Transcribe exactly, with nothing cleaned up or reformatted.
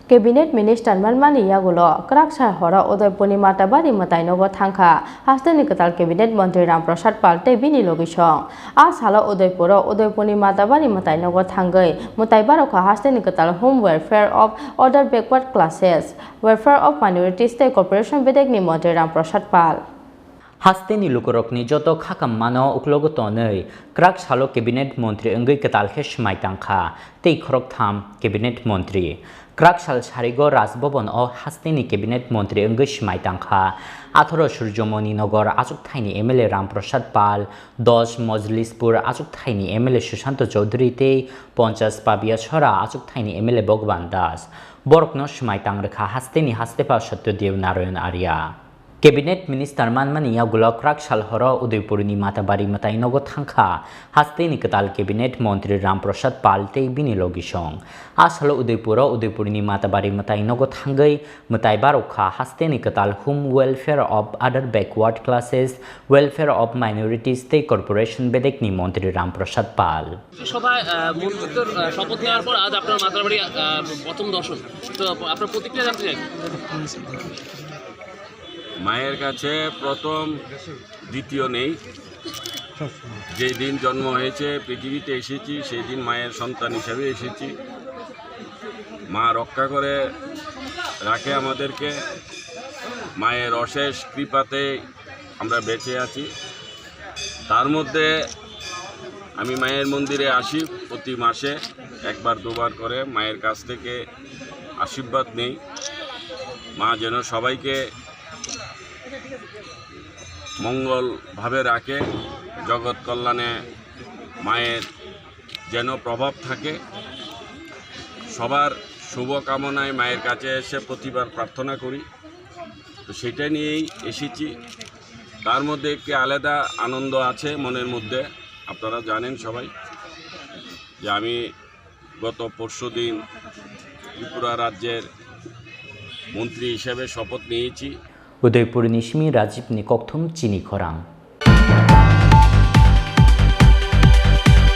Cabinet Minister manmani yagulo kwrak sal horo Udaipurni Matabari mwtai nogo thangkha hasteni kwtal Cabinet Montri Ram Prasad Pal tei bini logisong. A salo Udaipuro Udaipurni Matabari mwtai nogo thangwi mwtai barokha hasteni kwtal Home Welfare of Other Backward Classes, Welfare of Minorities tei Corporation bedekni Montri Ram Prasad Pal. Hasteni lukurokni joto khakamano uklogo tonwi kwrak salo Cabinet Montri wngwi kwtal khe swmai tangkha tei khoroktham Cabinet Montri. Kwrak sal sarigo Raj Bhavan o hasteni Cabinet Montri wngwi swmai tangkha atharo Surjomoni Nagar achukthaini M L A Ram Prasad Pal, dos Mojlispur achukthaini M L A Sushanta Chowdhury tei ponchas Pabiachara achukthaini M L A Bhagwan Das. Borokno swmai tang rwkha hasteni hastepha Satyadev Narayan Arya. Cabinet Minister manmani yagulo kwrak sal horo Udaipurni Matabari mwtai nogo thangkha hasteni kwtal Cabinet Montri Ram Prasad Pal tei bini logisong. A salo Udaipuro Udaipurni Matabari mwtai nogo thangwi mwtai barokha hasteni kwtal Home Welfare of Other Backward Classes, Welfare of Minorities tei Corporation bedekni Montri Ram Prasad Pal. সভায় আহ, মন্ত্রিত্বর আহ, শপথ নেওয়ার পর আজ আপনার মাতারবাড়ি আহ, প্রথম দর্শন। তো আপনার প্রতিক্রিয়া জানতে চাই। মায়ের কাছে প্রথম, দ্বিতীয় নেই। যেই দিন জন্ম হয়েছে, পৃথিবীতে এসেছি, সেই দিন মায়ের সন্তান হিসাবে এসেছি। মা রক্ষা করে রাখে আমাদেরকে। মায়ের অশেষ কৃপাতে আমরা বেঁচে আছি। তার মধ্যে আমি মায়ের মন্দিরে আসি প্রতি মাসে একবার দুবার করে, মায়ের কাছ থেকে আশীর্বাদ নেই। মা যেন সবাইকে মঙ্গলভাবে রাখে, জগৎ কল্যাণে মায়ের যেন প্রভাব থাকে। সবার শুভকামনায় মায়ের কাছে এসে প্রতিবার প্রার্থনা করি। তো সেটা নিয়েই এসেছি। তার মধ্যে একটি আলাদা আনন্দ আছে মনের মধ্যে, আপনারা জানেন সবাই, যে আমি গত পরশুদিন ত্রিপুরা রাজ্যের মন্ত্রী হিসেবে শপথ নিয়েছি। Udaipurni simi Rajibni kokthum chini khorang.